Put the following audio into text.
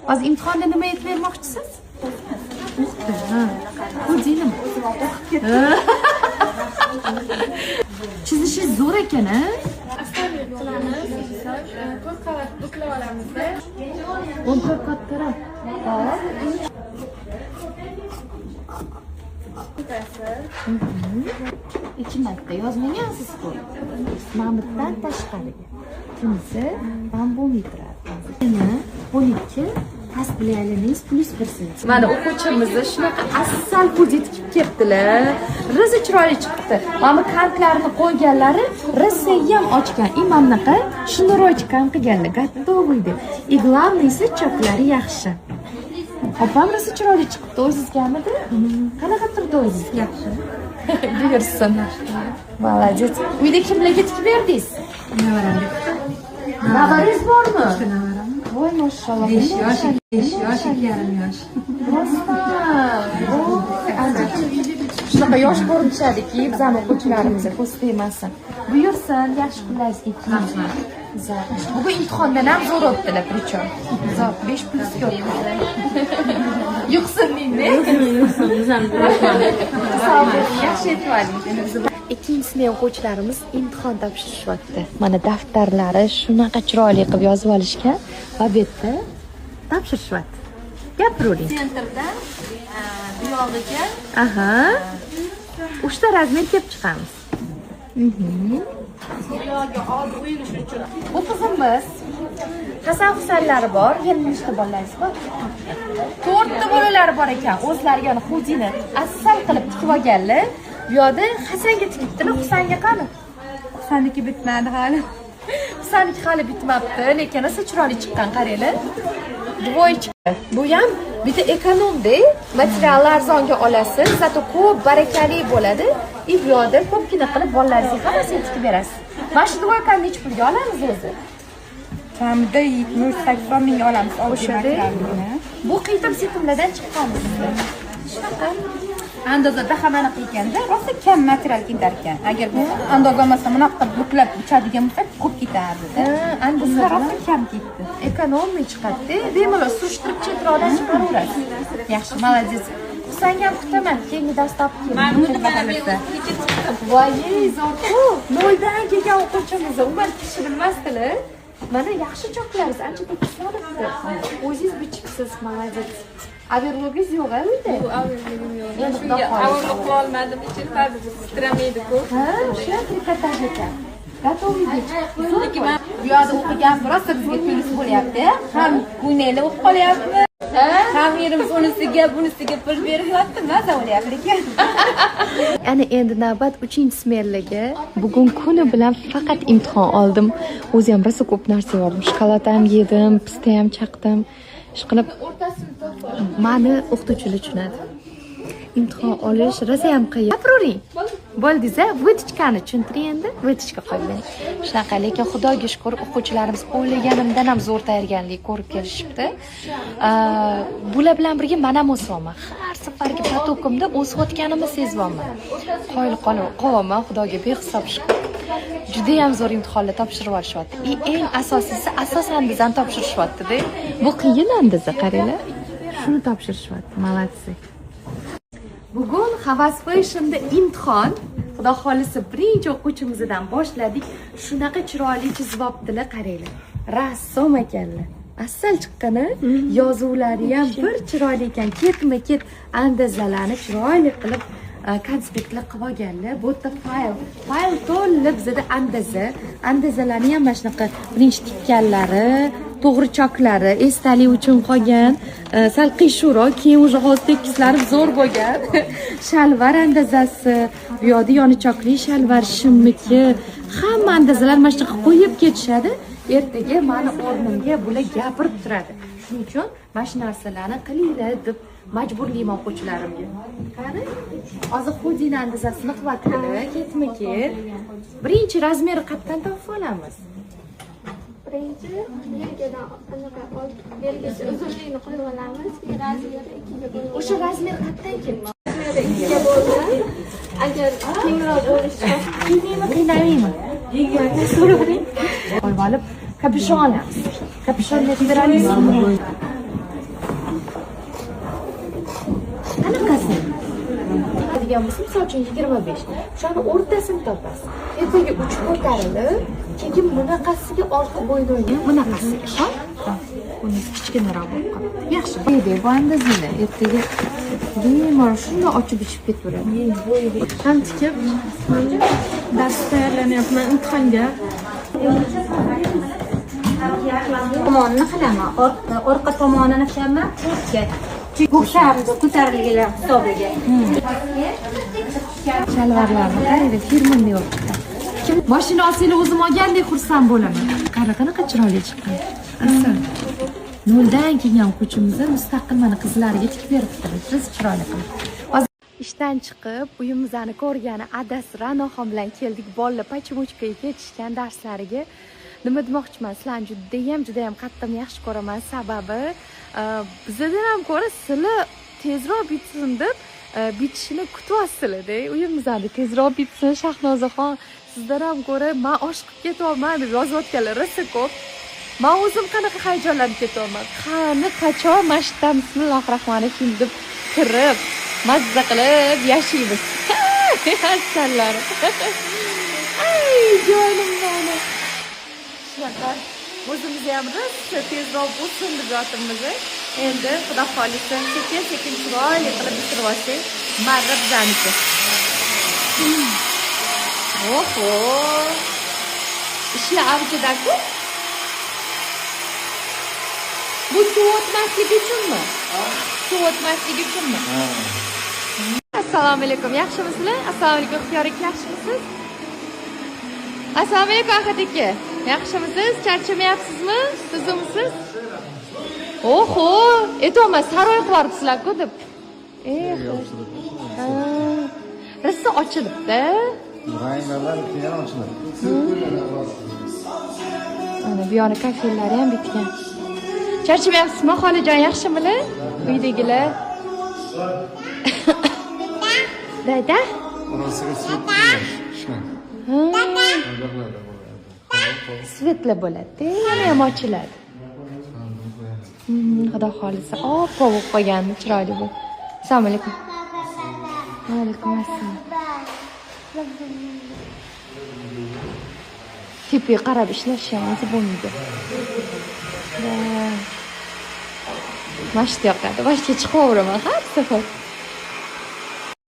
Hozir imtihonda nima aytib bermoqchisiz? Uqdi, ha. Xuddi. Chizishingiz zo'r ekan, a? Astavik qilamiz, misol, to'rt qavat buklab olamizda. 14 kattaroq. Hop. Bittasi. Ikki marta yozmagansiz-ku. Mana tashqariga. Shunisi bambu metraj. Yana 12 past bilayliningiz plyus 1 sm. Mana o'quvchimizni shunaqa asal xudi tikib ketdilar. Rosa chiroyli chiqibdi. Mana bu kantlarni qo'yganlari rosayam ochgan. И mana bunaqa шнурочка ham qilganlar. Готовый deb. И главный si choklari yaxshi. Opam rosa chiroyli chiqibdi o'zizgamidi? Qanaqa turdi o'zizga? Yaxshi. Buyursin. Молодец. Uyda kimlarga tikib berdingiz? Nevaramga. Navarangiz bormi? Uchta nevaram. Voy, mashalloh. 5 yosh, 5 yosh, 2,5 yosh. Rostdan. Voy, ancha shunaqa yosh ko'rinishadiki, bizani o'quvchilarimiz ko'z tegmasin. Buyursin, yaxshi kunlaringizga kiyin. Zo'r. Bugun imtihondan ham zo'r o'tdilar, причем. Zo'r, 5 plyusga o'tdilar. Yuqsin deydi. Sog' bo'ling, yaxshi yetib oling. Ikkinchi sinf o'quvchilarimiz imtihon topshirishyapti. Mana daftarlari shunaqa chiroyli qilib yozib olishgan va bu yerda topshirishyapti. Gapiravering. Sentrdan bu yog'iga. Aha. Uchta razmer kelib chiqamiz. Bu yog'iga oldi o'yilish uchun. Bu qizimiz Hasan Husanlari bor, yana nechta bolalaringiz bor? To'rtta bolalari bor ekan. O'zlariga ana xudini asal qilib tikib olganlar. Bu yoqda Hasanga tikibdilar, Husanga qani? Husaniki bitmadi hali. Husaniki hali bitmabdi, lekin rosa chiroyli chiqqan, qaranglar. Двоечка. Bu ham bitta ekonomda, materialni arzonga olasiz, зато ko'p barakali bo'ladi. И bu yoqda ko'pgina qilib bolalaringizga hammasini tikib berasiz. Mana shu двойка ni necha pulga olamiz o'zi? Kamida 70-80 mingga olamiz oddiy O'shada? materialini. Bu qiytim setimlardan chiqqan bizda. Shunaqa. Andozada hammanaqa ekanda, rosa kam material ketar ekan. Agar bu andoza olmasdan bunaqa qilib buklab bichadigan bo'lsak, ko'p ketardi. Andoza Bizda rosa kam ketdi. Экономный chiqadi-da. Bemalol surishtirib chetroqdan chiqaraverasiz. Yaxshi, молодец. Husanga ham kutaman. Keyingi darsda olib keling. Xudo xohlasa. Voy, zo'r-ku. Noldan kelgan o'quvchimiz umuman kishi bilmasdilar. Mana yaxshi choklaringiz ancha tekislanibdi. O'zingiz bichibsiz, молодец. Overlogingiz yo'q a uyda? Yo'q, overlogim yo'q. Endi Xudo Shunga xohlasa. overlog qila olmadim. Ichini baribir titramaydi-ku. Ha, o'sha trikotaj ekan. Готовый Lekin man bu yoqda o'qigan rosa bizga plyus bo'lyapti. Ham ko'ylaklar o'qib qolyapmiz. Ham yerimiz unisiga, bunisiga pul berilyapti, maza bo'lyapti lekin. Ana endi navbat 3 smenlarga. Bugun kuni bilan faqat imtihon oldim. O'zi ham rosa ko'p narsa oldim. Shokolad ham yedim, pista ham chaqdim. Ishqilib mani o'qituvchilar tushunadi. Imtihon olish rosa ham qiyin. Gapiravering. Bo'ldingiz a? Вытачка ni tushuntiring endi. Вытачка qo'yib bering. Shunaqa, lekin Xudoga shukur, o'quvchilarimiz o'ylaganimdan ham zo'r tayyorgarlik ko'rib kelishibdi. Bular bilan birga men ham o'syapman. Har safargi поток imda o'sayotganimni sezyapman. Qoyil qolyapman, Xudoga behisob shukur. Juda ham zo'r imtihonlar topshirib olishyapti. И eng asosiysi, asosan andazani topshirishyapti-da. Bu qiyin andaza, qaranglar. Shuni topshirishyapti. Молодцы. Bugun Havas Fashion'da imtihon. Xudo xolisa birinchi o'quvchimizdan boshladik. Shunaqa chiroyli chizib olibdilar, qaranglar. Rassom ekanlar. Asal chiqqani, yozuvlari ham bir chiroyli ekan. Ketma-ket andazalarni chiroyli qilib konspektlar qilib olganlar. Bu yerda fayl, fayl to'la bizada andaza. Andazalarni ham mana shunaqa birinchi tikkanlari, to'g'ri choklari esdalik uchun qolgan, sal qiyshuqroq, keyin уже hozir tekislanib zo'r bo'lgan. Shalvar andazasi, bu yoqda yonichokli shalvar, shimniki, hamma andazalar mana shunaqa qo'yib ketishadi. Ertaga mani o'rnimga bular gapirib turadi. Shuning uchun mana shu narsalarni qilinglar deb majburlayman o'quvchilarimga. Qani? Hozir xudini andazasini qilyaptilar, ketma-ket. Birinchi razmeri qayerdan topib olamiz? Birinchi belgidan anaqa belgisi uzunligini qo'yib olamiz, keyin razmeri ikkiga bo'lib O'sha razmer qayerdan kelib razmeri ikkiga bo'ldi. Agar kengroq bo'lishi Qiynaymi, qiynamaymi? So'ravering. Qo'yib olib, kapishon olamiz. Kapishonni aytib bera olasizmi? bo'ladigan bo'lsa, misol uchun 25, o'shani o'rtasini topasiz. Tepaga 3 ko'tarilib, keyin bunaqasiga orqa bo'yni o'ynang, bunaqasiga, xo'p? Bunisi kichkinaroq bo'lib qoladi. Yaxshi. Deydi, bu andazini ertaga bemalol shundoq ochib ichib ketaveradi. Ham tikib dars tayyorlanyapman imtihonga. Tomonini qilaman, orqa tomonini qilaman to'rtga. Ko'ksamni ko'tarilganlar hisobiga. Shalvarlarni qaranglar, firmani olib chiqqan. Kim mashina olsanglar o'zim olgandek xursand bo'laman. Qara, qanaqa chiroyli chiqqan. Asal. Noldan kelgan o'quvchimiz mustaqil mana qizlariga tikib beribdilar. Biz chiroyli qilib. Hozir ishdan chiqib, uyimizni ko'rgani adasi Ra'noxon bilan keldik. Bolalar Почемучка ga ketishgan darslariga. Nima demoqchiman, sizlarni judayam judayam qattiq yaxshi ko'raman. Sababi bizadan ham ko'ra sizlar tezroq bitsin deb bitishini kutyapsizlar-da. Uyimizni tezroq bitsin, Shahnozaxon, sizdan ham ko'ra man oshiqib ketyapman deb yozayotganlar rosa ko'p. Man o'zim qanaqa hayajonlanib ketyapman. Qani qachon mana shu yerdan bismillohi rohmanir rohim deb kirib, mazza qilib yashaymiz. Asallarim. Ay, jonim mani. Shunaqa o'zimizni ham rosa tezroq bo'lsin deb yotibmiz. Endi Xudo xohlasa sekin sekin chiroyli qilib bitirib olsak, marra bizaniki. Oho. Ishlar avjida-ku. Bu suv o'tmasligi uchunmi? Suv o'tmasligi uchunmi? Assalomu alaykum. Yaxshimisizlar? Assalomu alaykum, Ixtiyor aka, yaxshimisiz? Assalomu alaykum, Ahad aka. Yaxshimisiz? Charchamayapsizmi? Tuzukmisiz? Oho, aytyapman, saroy qilib yuboribsizlar-ku deb. Eh, rosa ochilibdi. Ranglar keyin ochiladi. Mana bu yoni kafellari ham bitgan. Charchamayapsizmi, xolajon, yaxshimilar? Uydagilar. Dada? Orasiga svet qo'yash. Ishlang. Ojoqlarda bo'ladi. Svetli bo'ladi, yana ham ochiladi. Xudo xohlasa, oppoq bo'lib qolganmi, chiroyli bu. Assalomu alaykum. Va alaykum assalom. Tepaga qarab ishlash ham o'zi bo'lmaydi. Mana shu yoqada, mana shu yerga chiqaveraman har safar.